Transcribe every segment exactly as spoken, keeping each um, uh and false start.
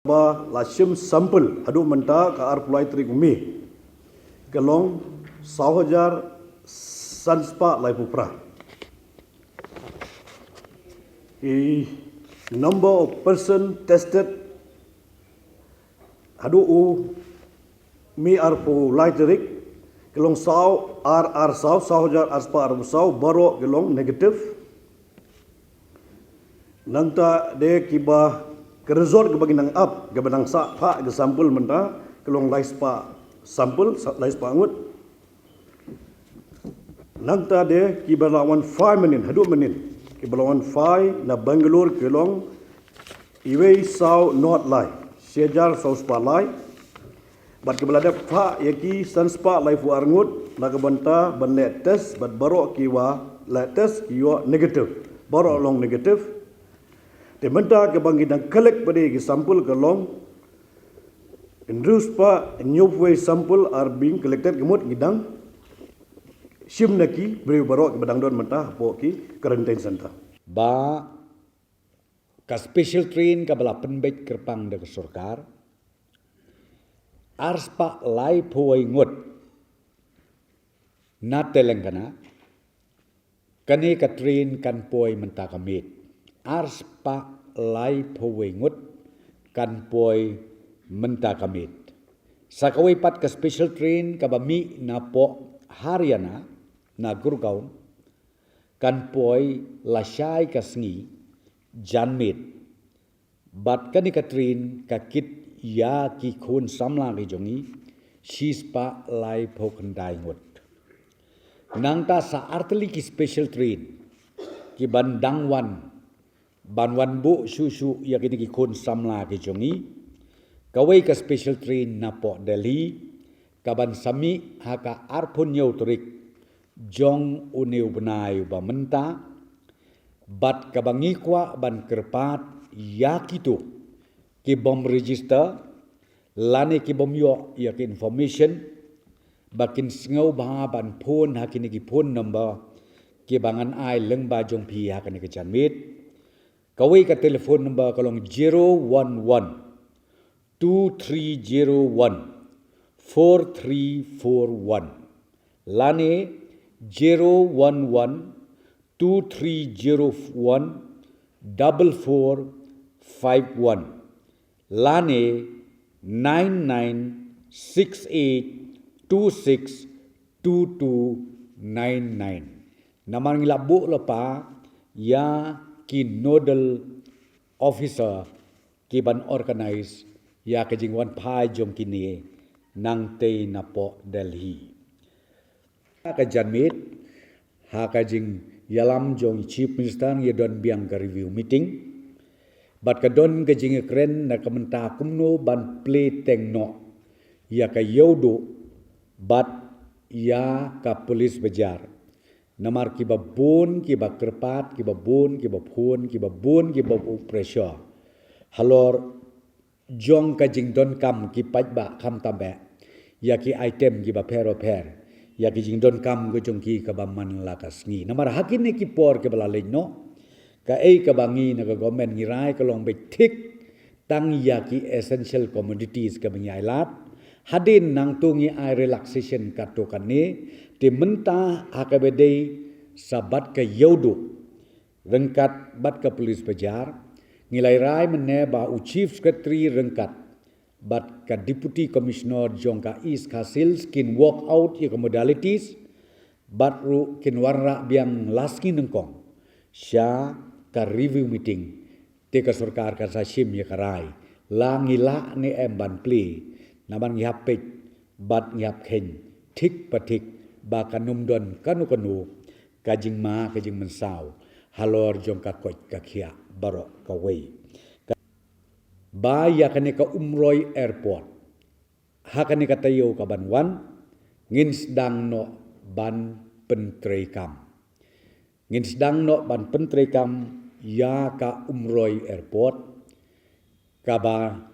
ba la shim sample haduh mynta ka arphew lai tarik u May ka long saw hajar san spah laiphew phra. Ki number of person tested haduh u May arphew lai tarik ka long saw ar ar saw, saw hajar ar spah arphew saw, baroh ka long negative. Nangta de kiba ka result kaba ngi nang ap, kaba nang sah phah ka sample mynta ka long lai spah sample, sa-, lai spah ngut. Nangta de kiba la wan phai mynnin, haduh mynnin, kiba la wan phai na Bangalore ka long iwei saw nod lai, shi hajar saw spah lai. Bad kiba la dep phah ïa ki san spah laiphew ar ngut na ka bynta ban leh test, bad baroh kiwa leh test ki ïoh negative, baroh long negative. Te mynta kaba ngi dang collect pat de ki sample ka long hynriew spah hynñiewphew wei sample are being collected, ka mut ngi dang shim na ki briew baroh kiba dang don mynta hapoh ki quarantine center. Ba ka special train kaba la pynbeit kyrpang da ka sorkar, ar spah laiphew wei ngut na Telangana, kane ka train kan poi mynta ka miet. Ar spah laiphew wei ngut kan poi mynta ka miet. Sa kawei pat ka special train kaba mih napoh Haryana, na Gurgaon, kan poi lashai ka sngi janmiet. Bad kane ka train ka kit ïa ki khun samla ki jong ngi shi spah laiphew khyndai ngut. Nangta sa artylli ki special train kiban dang wan, ban wan buh shuh shuh ïa kine ki khun samla ki jong ngi. Kawei ka special train napoh Delhi, kaban sa mih ha ka arphew hynñiew tarik jong une u bnai uba mynta. Bad kaba ngi kwah ban kyrpad ïa kito kibym register lane kibym ïoh ïa ka information, ba kin sngewbha ban phone ha kine ki phone number kiba ngan ai lyngba jong phi ha kane ka janmiet. Kawei ka telephone number ka long zero one one two three zero one four three four one, lane zero one one two three zero one double four five one, lane nine nine six eight two six two two nine nine. Namar ngi la buh lypa ïa ki nodal officer kiban organise ïa ka jingwan phai jong kine nangtei napoh Delhi. Ha ka janmiet, ha ka jingïalam jong Chief Minister, ngi don biang ka review meeting. Bad ka don ka jingïakren na ka bynta kumno ban plie teng noh ïa ka Ïewduh bad ïa ka police bazaar. Namar kiba bun kiba kyrpad, kiba bun kiba phone, kiba bun kiba buh pressure halor jong ka jingdonkam ki paidbah, khamtam eh ïa ki item kiba pher bapher, ïa ki jingdonkam ka jong ki kaba man la ka sngi. Namar ha kine ki por kiba la leit noh, kaei kaba ngi na ka government ngi rai ka long beit thik tang ïa ki essential commodities kaba ngi ailad. Hadien nangta ngi ai relaxation katto katne. Te mynta ha kaba dei sa bad ka Ïewduh ryngkat bad ka police bazaar, ngi la rai mynne ba u Chief Secretary ryngkat bad ka Deputy Commissioner jong ka East Khasi Hills kin work out ïa ka modalities, bad ruh kin wanrah biang la sngi nyngkong sha ka review meeting. Te ka sorkar kan sa shim ïa ka rai la ngi lah ne em ban plie, namar ngi hap peit bad ngi hap kheiñ thik pa thik ba kan ym don kano kano ka jingma ka jingmynsaw halor jong ka koit ka khiah baroh kawei. Ba ïa kane ka Umroi Airport, ha kane ka taïew kaban wan, ngin sdang noh ban pyntreikam. Ngin sdang noh ban pyntreikam ïa ka Umroi Airport, kaba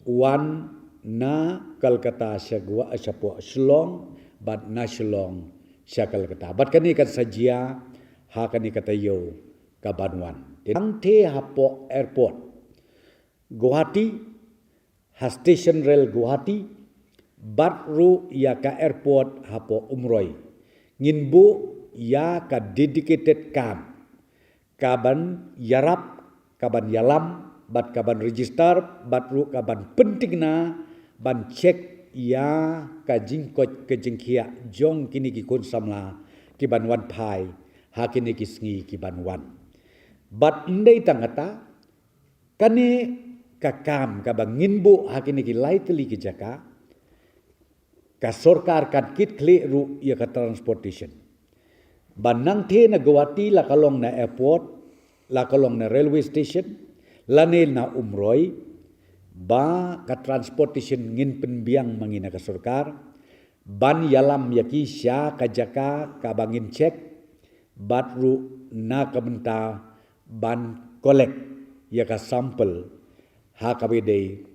wan na Kolkata sha Gua-, shapoh Shillong, bad na Shillong sha Kolkata. Bad kane kan sa jia ha kane ka taïew kaban wan. Te nangta hapoh airport Guwahati, ha station rel Guwahati, bad ruh ïa ka airport hapoh Umroi. Ngin buh ïa ka dedicated camp, kaban ïarap, kaban ïalam, bad kaban register, bad ruh kaban pyntikna, ban check ïa ka jingkoit ka jingkhiah jong kine ki khun samla, kiban wan phai ha kine ki sngi kiban wan. Bad ym dei tang kata, kane ka camp kaba ngin buh ha kine ki lai tylli ki jaka, ka sorkar kan kitkhlieh ruh ïa ka transportation. Ba nangtei na Guwahati la ka long na airport, la ka long na railway station, lane na Umroi, ba ka transportation ngin pynbiang ma ngi na ka sorkar, ban ïalam ïa ki sha ka jaka kaba ngin check, bad ruh na ka bynta ban collect ïa ka sample ha kaba dei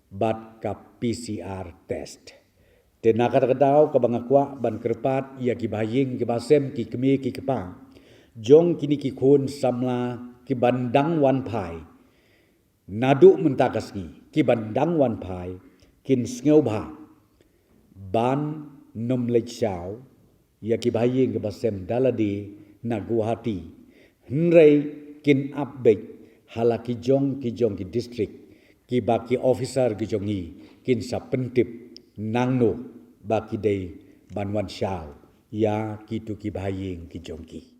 bad ka P C R test. Te na kata ka daw kaba nga kwah ban kyrpad ïa ki bahaïing ki bahasem, ki kmie ki kpa jong kine ki khun samla kiban dang wan phai naduh mynta ka sngi, kiban dang wan phai, kin sngewbha ban nym leit shaw ïa ki bahaïing ki bahasem da lade na Guwahati, hynrei kin ap beit ha la ki jong ki jong ki district, kiba ki officer ki jong ngi kin sa pyntip nangno ba ki dei ban wan shaw ïa kitu ki bahaïing ki jong ki.